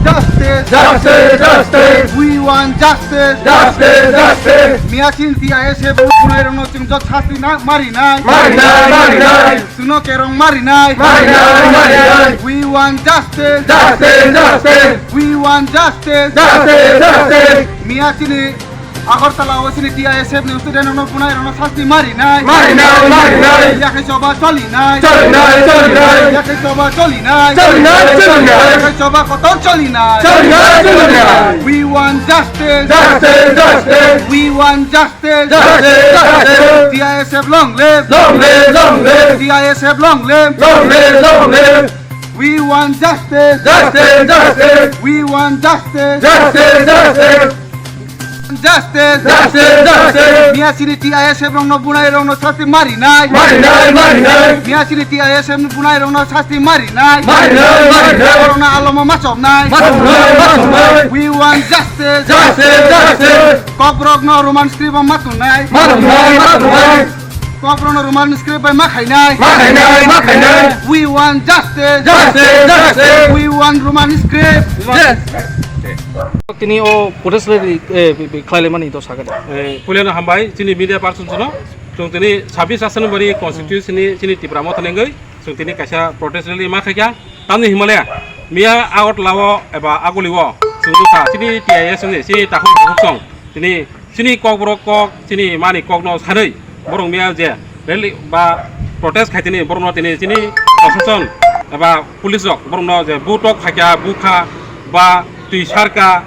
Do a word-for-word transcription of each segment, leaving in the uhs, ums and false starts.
Justice! Justice! Justice! We want justice! Justice! Justice! Miya chini T I S F bunai rokno chwng jot sasti na mari nai. Mari nai, mari nai. Chwngno kerong mari nai. Mari nai, mari nai. We want justice! Justice! Justice! We want justice! Justice! Justice! Miya chini Agartala o chini T I S F ni student rokno bunai rokno sasti mari nai. Mari nai, mari nai. Yakhai choba choli nai. Choli nai, choli nai. Yakhai choba choli nai. Choli nai, choli nai. Yakhai choba kotor choli nai. Choli nai, choli nai. We want justice. Justice, justice. We want justice. Justice, justice. T I S F long live. Long live, long live. T I S F long live. Long live, long live. We want justice. Justice, justice. We want justice. Justice, justice. Justice! Justice! Justice! Miya chini T I S F rokno bunai rokno sasti mari nai. Mari nai, mari nai. Miya chini T I S F ni bunai rokno sasti mari nai. Mari nai, mari nai. Borokno alamo ma chom nai. Ma chom nai, ma chom nai. We want justice. Justice, justice. Kokrokno Roman script o ma tong nai. Ma tong nai, ma tong nai. Kokrokno Roman script bai ma khai nai. Ma khai nai, ma khai nai. We want justice. Justice, justice. We want Roman script. Yes. Tini o protest rally, eh, bi-, bi-, khlai laimani to sakha da. Eh, puilano hambai, chini media person sono. Chwng tini sabis Assembly constituency ni chini Tipra Motha nengwi, chwng tini kaisa protest rally ma khaikha. Tamni himale, miya Agartala o eba Aguli o, chwng nukha, chini T I S ni, chini takhuk bukhuk song, tini, chini kokborok kok, chini mani kokno sanwi, borok miya je, rally ba protest khai tini borokno tini chini proshashan eba police rok borokno je butok khaikha bukha ba twi sarka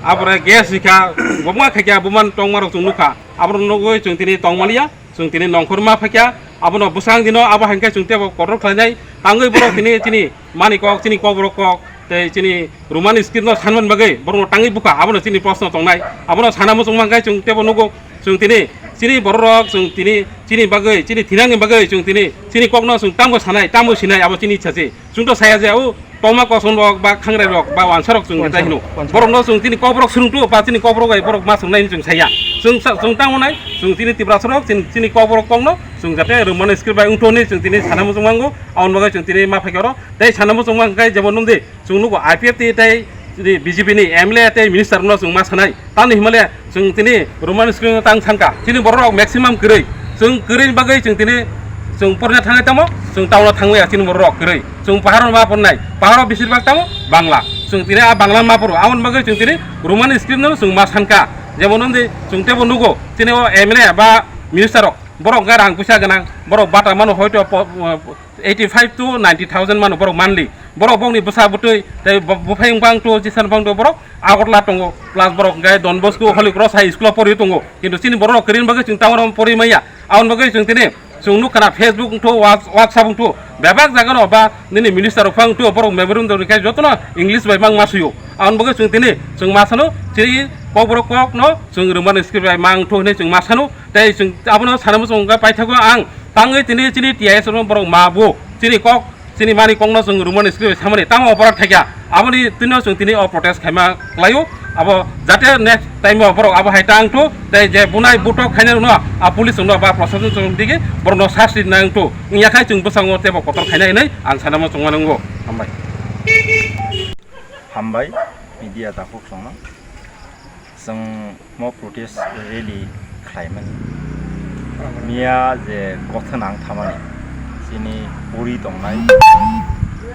abore gas rikha buma khaikha buma tongma rok chwng nukha aborok nugwi chwng tini tongmaliya chwng tini nongkhor ma phaikha abono bwsang dino abo hankhe chwng tebo kotor khlainai tangwi borok tini chini mani kok chini kokborok kok tei chini Roman script no sanmani bagwi borokno tangwi bukha abono chini proshno tongnai abono sana muchungma hwnkhe chwng tebo nugo. Chwng tini chini bororok chwng tini chini bagwi chini thinangni bagwi chwng tini chini kokno chwng tambo sanai tambo sinai abo chini ichha se. Chwng to saya je o tongma koson rok ba khangrai rok ba wansa rok chwng Wansa, tai hino. Wansa. Borokno chwng tini kokborok swrwng tu ba chini kokborok bai borok ma chwngnai chwng saya. Chwng sa-, chwng tamo nai chwng tini Tiprasa rok chini, chini kokborok kokno chwng jate Roman script bai wngto hwnwi chwng tini sana muchung mango. Aboni bagwi chwng tini ma phaikha oro tei sana muchung mang khe jebo nungdi. Chwng nugo I P F T tei chini B J P ni M L A tei minister no chwng ma sanai. Tamni himale chwng tini Roman script no tang thangkha. Chini borok rok maximum kwrwi. Chwng kwrwi ni bagwi chwng tini chwng porina thangnai tamo chwng town o thangmaya chini borok rok kwrwi. Chwng pahar o ma pornai. Pahar o besir bak tamo Bangla. Chwng tini a Bangla ma poro. Aboni bagwi chwng tini Roman script no chwng ma sankha. Jemon wngdi chwng tebo nugo chini o M L A ba minister rok. Borok ga rang puisa gwnang. Borok bata mano hoito po-, eighty five to ninety thousand mano borok monthly. Borok bokni bwsa bwtwi tei bo-, buphai wngpang to, jisa wngpang to borok Agartala tongo, plus borok hwnkhe Don Bosco Holy Cross High School o pori tongo. Kintu chini borok kwrwini bagwi chwng town o pori manya. Aboni bagwi chwng tini chwng nukha na Facebook wngthu, Whats-, WhatsApp wngthu, bebak jaga no ba nini minister rok phang wngthu, borok memorandum rikhe jotono English bai mang ma suyo. Aboni bagwi chwng tini chwng ma sano chini kokborok kokno chwng Roman script bai mang wngthu hinwi chwng ma sano. Tei chwng abono sana muchung wngkha paithago ang tangwi tini chini T I S no borok ma bo chini kok chini mani kokno chwng Roman script samani tamo oporok thaikha aboni twino chwng tini o protest khaima khlaio abo jate next time o borok abo hai tang thu tei je bunai butok khaina rwno a police rwno ba proshashan chwng digi borokno sasti nang thu wngya khai chwng bwskango tebo kotor khaina hinwi ang sana muchung mano wngkha. Hambai. Hambai media takhuk songno. Chwng mo protest rally khlaimani. Miya je gothon ang thamani. Chini puri tongnai.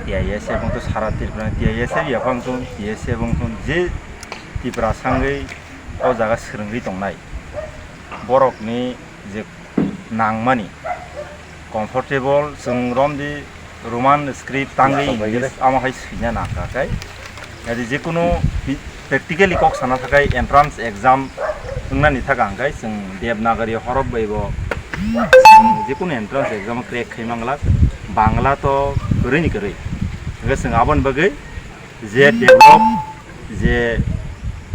T I S F wngthu sara Tripura ni T I S F yaphang thun, T S F wngthun je Tripura sangwi o jaga swrwngwi tongnai. Borokni je nangmani comfortable chwng romdi Roman script tangwi English amo hai swina nangkha khe. Jadi jekunu practically kok sana thakai entrance exam wngnani thaka hwnkhe chwng Devanagari horop bai bo chwng jekunu entrance exam crack khai manglak, Bangla to kwrwini kwrwi. Hwnkhe chwng aboni bagwi je develop, je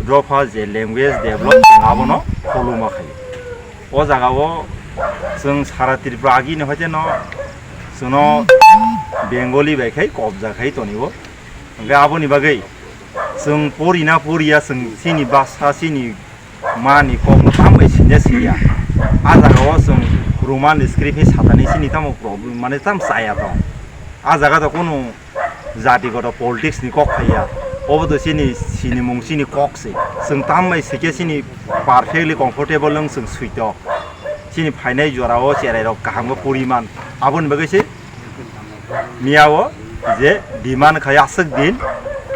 dopha, je language develop, chwng abono follow ma khaio. O jaga o chwng sara Tripura agini hoite no chwngno Bengali bai khai kobja khai tonio. Hwnkhe aboni bagwi chwng porina poriya, chwng chini basa, chini mani kokno tambai sinja siya. A jaga o chwng Roman script hai satani chini tamo problem, mane tam chaya tong. A jaga to kunu jati goto politics ni kok phaiya. Obo to chini sinimung, chini kok se. Chwng tambai sikhe chini perfectly comfortable wng chwng suitok. Chini phainai jorao cherai rok kaham khe poriman. Aboni bagwi se miyao je demand khai aswk din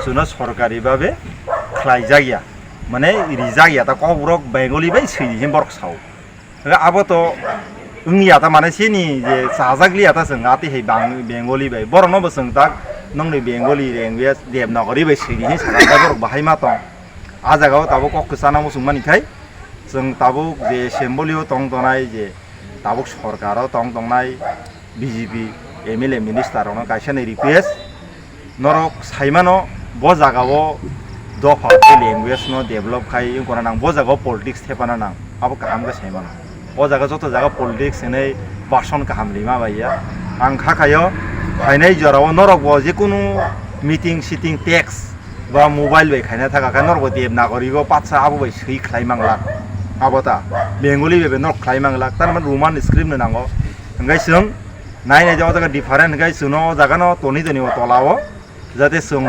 chwngno sorkari babe khlai jakya. Mane rijak ya ta kok borok Bengali bai swi di hin borok sao. Hwnkhe abo to wngya ta mane chini je chajak liya ta chwng ati hai bang Bengali bai. Borok no bo chwng tak nongni Bengali language Devanagari bai swi di hin sakha borok bahai ma tong. A jaga o tabuk kok kwchana muchung mani khai chwng tabuk je assembly o tong tonai je tabuk sorkar o tong tongnai B J P M L A minister rokno kaisa ni request, norok saimano bo jaga o dopha tei language no develop khai wngkona nang, bo jaga o politics thepana nang, abo kaham khe saimano. O jaga joto jaga politics hinwi person kaham rima bai ya. Ang kha khayo phainai jora o norok bo jekunu meeting sitting text ba mobile bai khaina thaka khe norok bo Devanagari o patsa abo bai swi khlai manglak. Abo ta Bengali bai bai norok khlai manglak, tar mane Roman script no nango. Hwnkhe chwng nai nai je o jaga different hwnkhe chwngno o jaga no toni toni o tola o jate chwng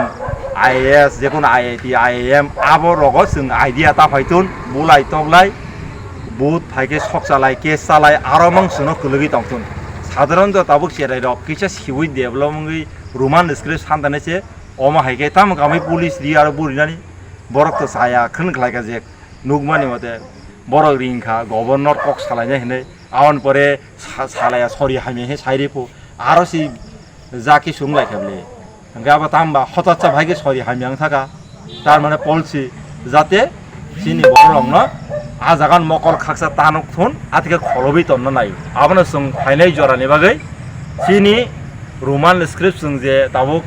I A S jekunu I I T, I I M abo rogo chwng idea ta phai thun bulai toklai but phai khe sok chalai case chalai aro mang chwngno kwlwgwi tong thun. Sadharanto tabuk cherai rok kisa siwi develop wngwi Roman script santa nai se omo hai khe tamo kamai police ri aro buri nani borok to chaya khwn khlai kha je nukmani mote borok ring kha governor kok salai nai hinwi. Aboni pore sa-, salaya sori hamya he sai ripu. Aro si ja khe sung lai kha bele. Hingke abo tamba hotatsa bai khe sori hamya wng thaka. Tar mane policy jate chini borok rokno a jaga ni mokol khaksa tanuk thun, athike kholobi tonna nai. Abono chwng phainai jora ni bagwi chini Roman script chwng je tabuk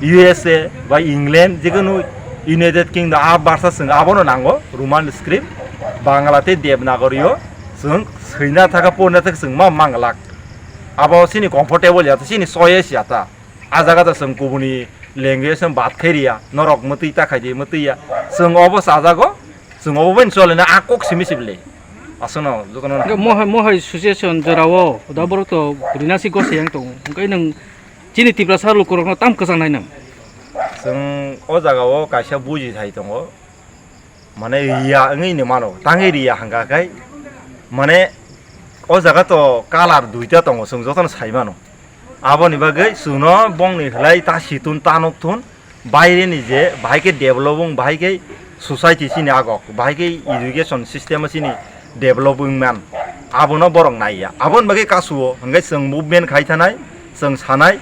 U S A ba England jekunu United Kingdom a barsa chwng abono nango Roman script, Bangla tei Devanagari o. Chwng swina thaka porina thaka chwng ma manglak. Abo chini comfortable ya ta, chini choice ya ta. A jaga ta chwng kubuni language no bad khai riya, norok mwtwi ta khai di, mwtwi ya. Chwng obo chajago, chwng obo bai cholina a kok simi sibile. Aswkno jotono. Hwnkhe mohai, mohai situation jorao da borok to rina si gose yang tongo. Hwnkhe nwng chini Tiprasa lukurokno tam kwchang nai nang. Chwng o jagao kaisa buji thai tongo. Mane riya wngwi ni mano, tangwi riya hangka khai, mane o jaga to colour duita tongo, chwng jotono sai mano. Aboni bagwi chwngno bongni hwlai ta situn, ta nukthun, baire ni je bahai khe develop wng, bahai khe society chini agok, bahai khe education system chini develop wng man, abono borok naiya. Aboni bagwi kasu-o hwnkhe chwng movement khai thanai, chwng sanai,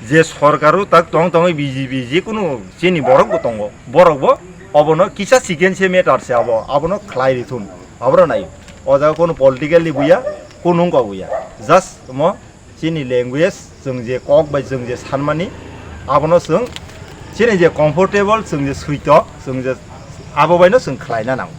je sorkaro tak tong tongwi B J P jekunu chini borok bo tongo, borok bo obono kisa second se matter se abo, abono khlai rithun, aboro nai. O jaga kono political ni buya, kono wngkha buya, just omo chini language, chwng je kok bai chwng je sanmani, abono chwng chini je comfortable, chwng je suitok, chwng je abo baino chwng khlaina nango.